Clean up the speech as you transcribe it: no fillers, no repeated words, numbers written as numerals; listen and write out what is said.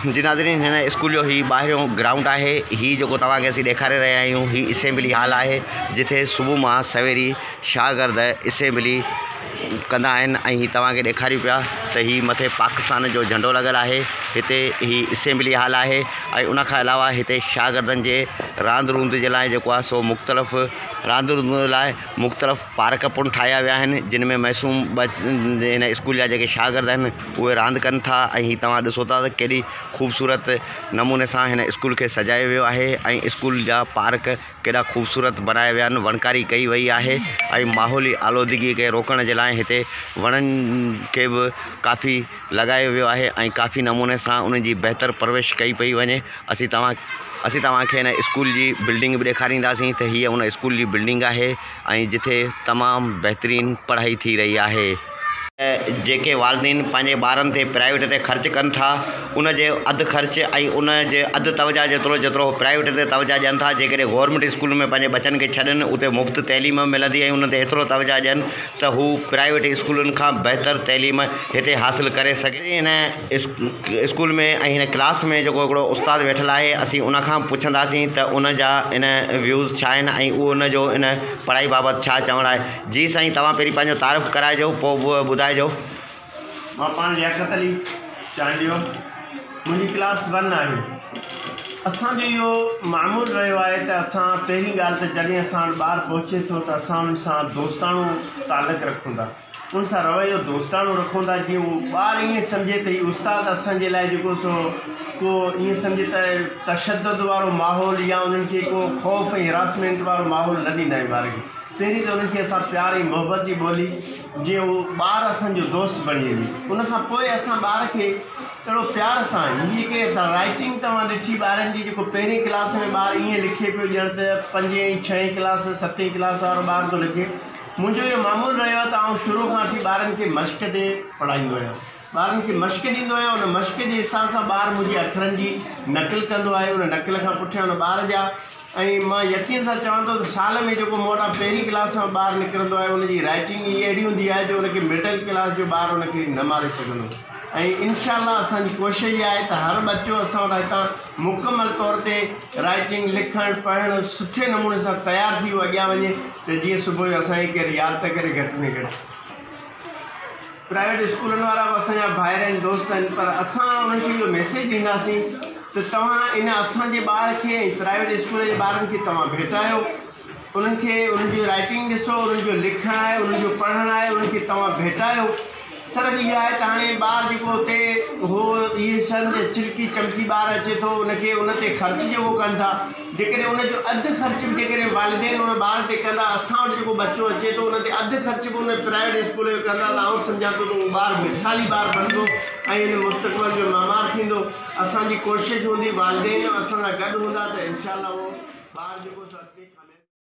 جي ناظرين هن اسڪول جو هي ٻاهريون گرائونڊ آهي هي جيڪو توهان کي اسين ڏيکاري رهيا آهيون هي اسيمبلي هال آهي جتي صبح مان سويري شاگرد اسيمبلي ڪندا آهن ۽ هي توهان کي ڏيکاريون پيا ته هي مٿي پاڪستان جو جهنڊو لڳل آهي هتي هي اسيمبلي هال آهي ۽ ان کان علاوه هتي شاگردن جي راند روند جي لاء جيڪو آهي سو مختلف راند روند لاء مختلف پارڪ پڻ ٺاهيا ويا آهن جن ۾ معصوم هن اسڪول جا جيڪي شاگرد آهن اهي راند ڪن ٿا ۽ هي توهان ڏسو ٿا ته ڪيڏي خوبصورت نموني سان هن اسڪول کي سجايو ويو آهي ۽ اسڪول جا پارڪ ڪيڏا خوبصورت بڻايا ويا آهن وڻڪاري ڪئي وئي آهي ۽ ماحولي آلودگي کي روڪڻ جي لاء هتي وڻن کي به ڪافي لڳايو ويو آهي ۽ ڪافي نموني سان انهن جي بهتر پرورش ڪئي پئي وڃي اسين توهان اسين توهان کي هن اسڪول جي بلڊنگ به ڏيکارينداسين ته هيء ان اسڪول جي بلڊنگ آهي ۽ جتي تمام بهترين پڙهائي ٿي رهي آهي. جيڪي والدين پنهنجي ٻارن تي پرائيويٽ تي خرچ ڪن ٿا ان جي اڌ خرچ ۽ ان جي اڌ توجه جيترو جيترو هو پرائيويٽ تي توجه ڏين ٿا جيڪڏهن گورنمينٽ اسڪول ۾ پنهنجي ٻچن کي ڇڏن اتي مفت تعليم ملندي ۽ ان تي ايترو توجه ڏين ته هو پرائيويٽ اسڪولن کان بهتر تعليم هتي حاصل ڪري سگهي. هن اسڪول ۾ ۽ هن ڪلاس ۾ جيڪو هڪڙو استاد ويٺل آهي اسين ان کان پڇنداسين ته ان جا ان ويوز ڇا آهن ۽ اهو ان جو ان پڙهائي بابت ڇا چوڻ آهي جي سائين توهان پهرين پنهنجو تعارف ڪرائجو پوء ٻڌائجو. مان پاڻ لياقت علي چانڊيو منهنجي ڪلاس ون آهي اسان جو اهو معمول رهيو آهي ته اسان پهرين ڳالهه ته جڏهن اسان وٽ ٻار پهچي ٿو ته اسان ان سان دوستاڻو تعلق رکون ٿا ان سان رويو دوستاڻو رکون ٿا جيئن اهو ٻار ائين سمجهي ته هي استاد اسان جي لاء جيڪو سو ڪو ائين سمجهي ته تشدد وارو ماحول يا انهن کي ڪو خوف ۽ هراسمينٽ وارو ماحول نه ڏيندا آهيون ٻار کي پهرين ته انهن کي اسان پيار ۽ محبت جي ٻولي جيئن اهو ٻار اسان جو دوست بڻجي وڃي ان کان پوء اسان ٻار کي اهڙو پيار سان هي جيڪي رائٽنگ توهان ڏٺي ٻارن جي جيڪو پهرين ڪلاس ۾ ٻار ائين لکي پيو ڄڻ ته پنجين ۽ ڇهين ڪلاس ستين ڪلاس وارو ٻار ٿو لکي منهنجو اهو معمول رهيو آهي ته آئون شروع کان وٺي ٻارن کي مشق تي پڙهائيندو آهيان ٻارن کي مشق ڏيندو آهيان ان مشق جي حساب سان ٻار منهنجي اکرن جي نقل ڪندو آهي ان نقل کان پٺيان ان ٻار جا ۽ مان يقين سان چوان ٿو ته سال ۾ جيڪو مون وٽان پهرين ڪلاس مان ٻار نڪرندو آهي ان جي رائٽنگ ئي اهڙي هوندي آهي جو ان کي مڊل ڪلاس جو ٻار ان کي نه ماري سگهندو ۽ انشاء الله اسان جي ڪوشش اها آهي ته هر ٻچو اسان وٽان هتان مڪمل طور تي رائٽنگ لکڻ پڙهڻ سٺي نموني سان تيار ٿي اهو اڳيان وڃي ته جيئن صبح جو اسان کي ڪير ياد ته ڪري گهٽ ۾ گهٽ. پرائيويٽ اسڪولن وارا به اسان جا ڀائر آهن دوست آهن پر اسان انهن کي اهو ميسيج ڏينداسين ته توهان ان اسان جي ٻار کي ۽ پرائيويٽ اسڪول جي ٻارن کي توهان ڀيٽايو انهن کي انهن جي رائٽنگ ڏسو انهن جو لکڻ آهي انهن جو پڙهڻ آهي انهن کي توهان ڀيٽايو صرف اهو آهي ته هاڻي ٻار جيڪو اتي هو اهي سمجهه چلڪي چمڪي ٻار اچي ٿو ان کي ان تي خرچ جيڪو ڪن ٿا جيڪڏهن ان جو اڌ خرچ به جيڪڏهن والدين ان ٻار تي ڪندا اسان وٽ جيڪو ٻچو اچي ٿو ان تي اڌ خرچ به ان پرائيويٽ اسڪول جو ڪندا ته آئون سمجهان ٿو ته اهو ٻار مثالي ٻار بڻبو ۽ ان مستقبل جو معمار ٿيندو اسان جي ڪوشش هوندي والدين اسان سان گڏ هوندا ته انشاء الله اهو ٻار جيڪو سو اڳتي.